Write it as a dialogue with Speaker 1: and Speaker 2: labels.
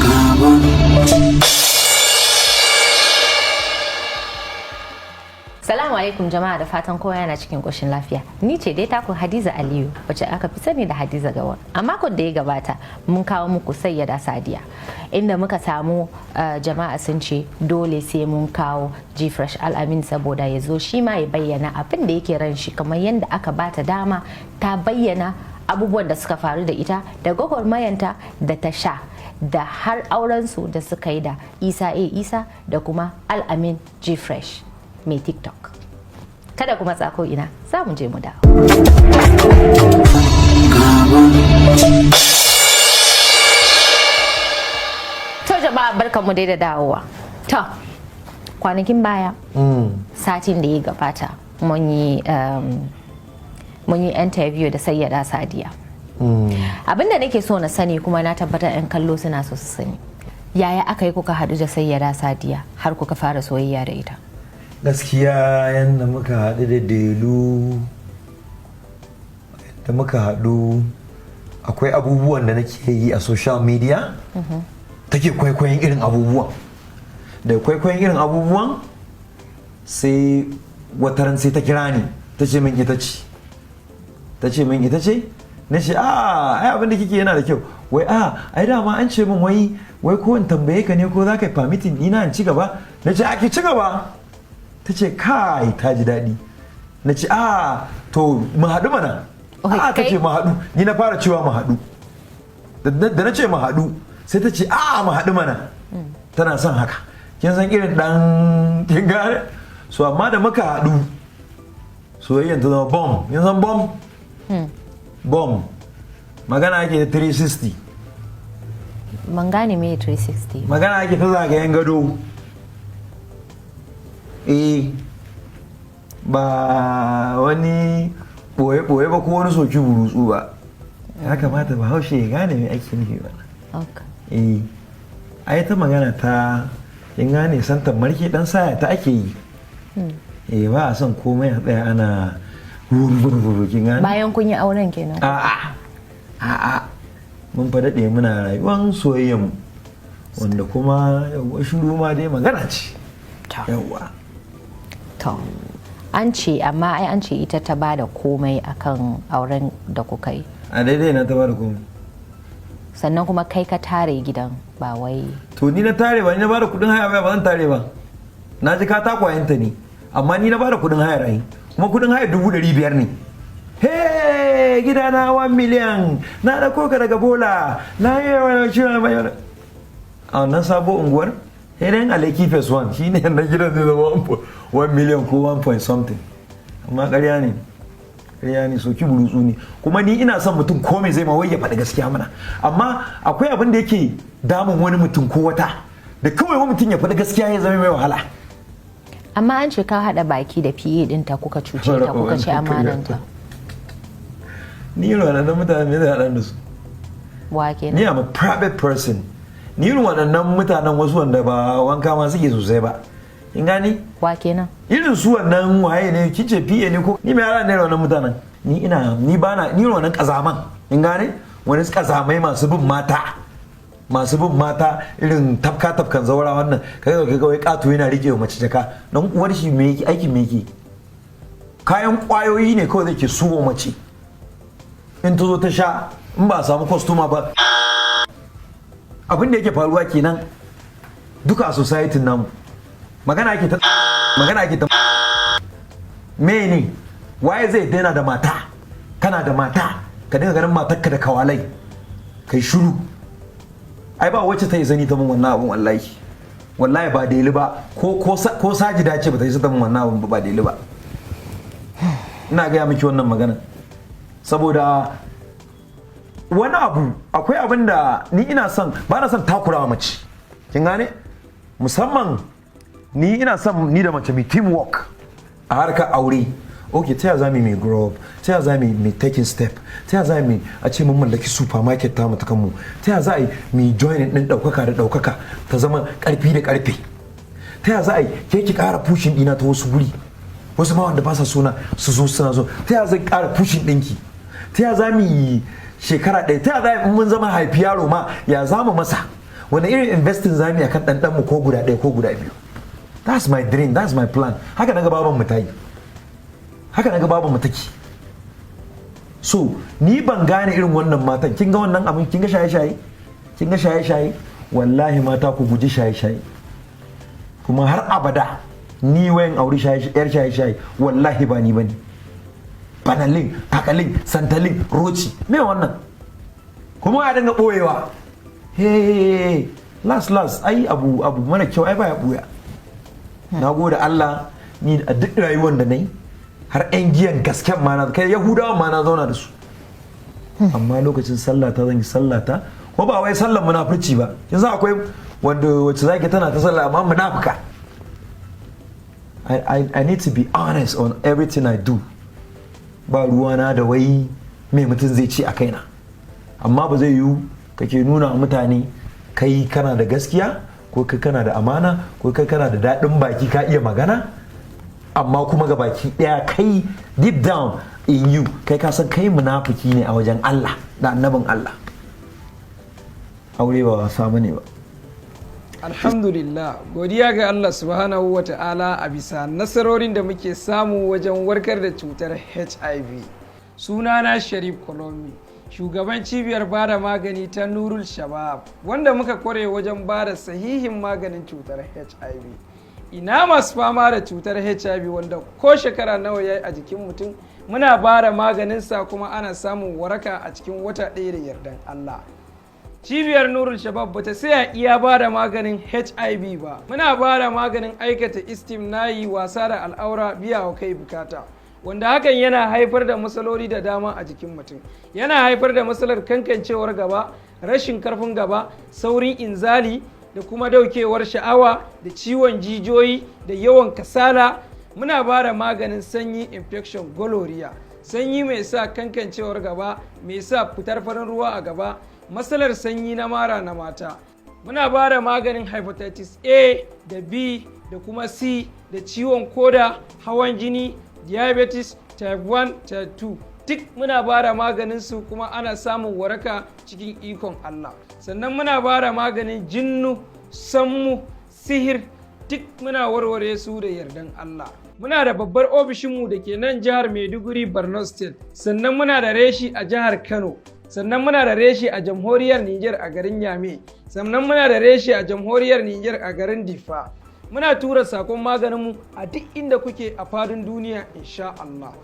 Speaker 1: Gabon.
Speaker 2: Salamu alaikum jama'a, da fatan kowa yana cikin ƙoshin lafiya. Ni ce dai taku Hadiza Aliyu, wacce aka fi sani da Hadiza Gawon. A makon da ya gabata mun kawo muku Sayyada Sadiya, inda muka samu jama'a sun ce dole sai mun kawo G-Fresh Al'amin saboda ya zo shi ma ya bayyana abin da yake ran shi, kamar yadda aka bata dama ta bayyana abubuwan da suka faru da ita da gwagwarmayanta da ta sha da har aurensu da suka yi da Isa A Isa da kuma Al'amin G-Fresh mai TikTok. Kada kuma tsako ina za mu je mu dawo.
Speaker 1: Gabon.
Speaker 2: To jama'a, barkanmu dai da dawowa. To, kwanakin baya, satin da ya gabata, mun yi interview da Sayyada Sadiya. Abinda nake so na sani, kuma na tabbatar 'yan kallo suna so su sani, yaya aka yi kuka haɗu da Sayyada Sadiya har kuka fara soyayya da ita?
Speaker 3: Gaskiya, yadda muka haɗu da Delu, yadda muka haɗu, akwai abubuwan da nake yi a social media, take kwaikwayon irin abubuwan da kwaikwayon irin abubuwan. Sai wataran sai ta kira ni, ta ce min ita ce, ta ce min ita ce. Na ce, "A ai abin da kike yana da kyau." Wai, "A ai dama an ce min wai wai ko in tambaye ka ne ko za ka yi permitting ina in ci gaba." Na ce, "A ki ci gaba." Ta ce, "Kai, ta ji daɗi." Na ce, "A to mu haɗu mana." A ta ce mu haɗu. Ni na fara cewa mu haɗu. Da na ce mu haɗu, sai ta ce, "A mu haɗu mana." Tana son haka, kin san irin ɗan, kin gane? So amma da muka haɗu, soyayyan ta zama bomb. Kin san bomb? Bomb magana ake da 360.
Speaker 2: Ban gane me 360.
Speaker 3: Magana ake ta zagayen gado. Eh, ba wani boye-boye ba ko wani soki burutsu ba. Ya kamata Bahaushe ya gane me ake nufi ba. Eh, ai ta magana ta, kin gane, santan marke dan saya ta ake yi. Eh, ba a son komai a tsaya ana wuru, kin gane?
Speaker 2: Bayan kun yi auren kenan?
Speaker 3: A'a, a'a, mun fa daɗe muna rayuwan soyayyen mu, wanda kuma yawwa, shiru ma dai magana ce. Yawwa.
Speaker 2: To, an ce, amma ai an ce ita ta bada komai akan auren da kuka yi.
Speaker 3: A daidai na ta bada komai.
Speaker 2: Sannan kuma kai ka tare gidan, ba wai
Speaker 3: To ni na tare, ba ni na bada kudin haya ba? Ba zan tare ba. Na ji katakwayenta ne, amma ni na bada kudin hayar ai, kuma kudin hayar 500,000 ne. He gida na 1 million, na ɗauko ka daga bola, na yi wani ciwon mai a wannan sabo unguwar idan a Lekki Phase 1 shine na gidan zai zama 1 million ko 1 point something. Amma ƙarya ne, ƙarya ne, soki burutsu ne. Kuma ni ina son mutum ko me zai ma, wai ya faɗi gaskiya mana. Amma akwai abin da yake damun wani mutum ko wata, da kawai wani mutum ya faɗi gaskiya ya zama mai wahala.
Speaker 2: Amma an ce ka haɗa baki da PA ɗinta, kuka cuce ta, kuka ci amananta.
Speaker 3: Ni irin waɗannan mutane, me zai haɗa da su?
Speaker 2: Wa kenan?
Speaker 3: Ni am a private person. Ni irin waɗannan mutanen, wasu wanda ba wanka ma suke sosai ba, kin gani?
Speaker 2: Wa kenan?
Speaker 3: Irin su wannan, waye ne kice, PA ne ko ni mai yara ne wannan mutanen? Ni ina, ni bana, ni irin wannan kazaman, kin gane? Wani kazamai masu bin mata, masu bin mata, irin tafka tafkan zaura wannan, kai ga wai kato yana rike mace jaka dan uwar shi. Me yake aikin? Me yake? Kayan kwayoyi ne kawai zai ke suwo mace. In ta zo ta sha, in ba a samu kwastoma ba, abin da yake faruwa kenan duka a society namu. Magana ake ta, magana ake ta mene? Waye zai daina da mata? Kana da mata, ka dinga ganin matarka da kawalai, kai shiru. Ai ba wacce ta yi sani ta mun wannan abun. Wallahi, wallahi ba daili ba. Ko Sajida ce ba ta yi ta mun wannan abun ba, ba daili ba. Ina gaya miki wannan magana saboda wani abu, akwai abin da ni ina son, ba na son takurawa mace, kin gane? Musamman ni ina son ni da mace mu teamwork a harkar aure. Ok, ta ya za mu yi grow up? Ta ya za mu yi taking step? Ta ya za mu a ce mun mallaki supermarket ta mu ta kanmu? Ta ya za a yi mu join din daukaka da daukaka ta zama karfi da karfe? Ta ya za a yi ke ki kara pushing dina ta wasu guri, wasu ma wanda ba sa suna su zo suna zo? Ta ya zan kara pushing dinki? Ta ya za mu yi Shekara 1 ta za in mun zama haifi yaro ma, ya za mu masa? Wani irin investing za mu yi akan ɗan mu, ko guda 1 ko guda 2? That's my dream, that's my plan. Haka naga baban mu ta yi, haka naga baban mu take. So ni ban gane irin wannan matan. Kin ga wannan abin, kin ga shaye-shaye, kin ga shaye-shaye. Wallahi mata, ku guji shaye-shaye. Kuma har abada ni wayan auri yar shaye-shaye, wallahi ba ni bane. Panalin, takalin, santalin, roci, me wannan? Kuma a dinga boyewa. Hey, last last, ai abu mara kyau ai baya buya. Na gode Allah, ni a duk rayuwar da na yi, har 'yan giyan gasken ma na kai, Yahudawa ma na zauna da su, amma lokacin sallata zan yi sallata, ko ba wai sallar munafurci ba. Yanzu akwai wanda wacce zaki tana ta sallah amma munafuka. I need to be honest on everything I do. Ba ruwana da wai me mutum zai ce a kaina, amma ba zai yiwu kake nuna wa mutane kai kana da gaskiya, ko kai kana da amana, ko kai kana da daɗin baki, ka iya magana, amma kuma ga baki ɗaya kai deep down in you, kai ka san kai munafiki ne a wajen Allah da annabin Allah. Aure ba wasa bane ba.
Speaker 4: Alhamdulillah, godiya ga Allah subhanahu wa ta'ala a bisa nasarorin da muke samu wajen warkar da cutar HIV. Sunana Sharif Kolomi, shugaban cibiyar bada magani ta Nurul Shabab, wanda muka kware wajen bada sahihin maganin cutar HIV. Ina masu fama da cutar HIV, wanda ko shekara nawa ya yi a jikin mutum, muna bada maganinsa kuma ana samun waraka a cikin wata 1 da yardan Allah. Cibiyar Nurul Shabab bata saya iya ba da maganin HIV ba. Muna ba da maganin aikata istimna'i, wasa da al'aura, biya wa kai bukata, wanda hakan yana haifar da matsaloli da dama a jikin mutum. Yana haifar da matsalar kankancewar gaba, rashin karfin gaba, saurin inzali, da kuma daukewar sha'awa, da ciwon jijiyoyi, da yawan kasala. Muna ba da maganin sanyi, infection, gonorrhea, sanyi mai sa kankancewar gaba, mai sa fitar farin ruwa a gaba, matsalar sanyi na mara na mata. Muna ba da maganin hepatitis A da B da kuma C, da ciwon koda, hawan jini, diabetes type 1, type 2, duk muna ba da maganin su kuma ana samun waraka cikin ikon Allah. Sannan muna ba da maganin jinnu, sammu, sihir, duk muna warware su da yardan Allah. Muna da babbar ofishinmu da ke nan jihar Maiduguri, Borno State. Sannan muna da reshi a jihar Kano. Sannan muna da reshe a jamhuriyar Niger a garin Yame. Sannan muna da reshe a jamhuriyar Niger a garin Difa. Muna tura sakon maganinmu a duk inda kuke a fadin duniya, insha Allah.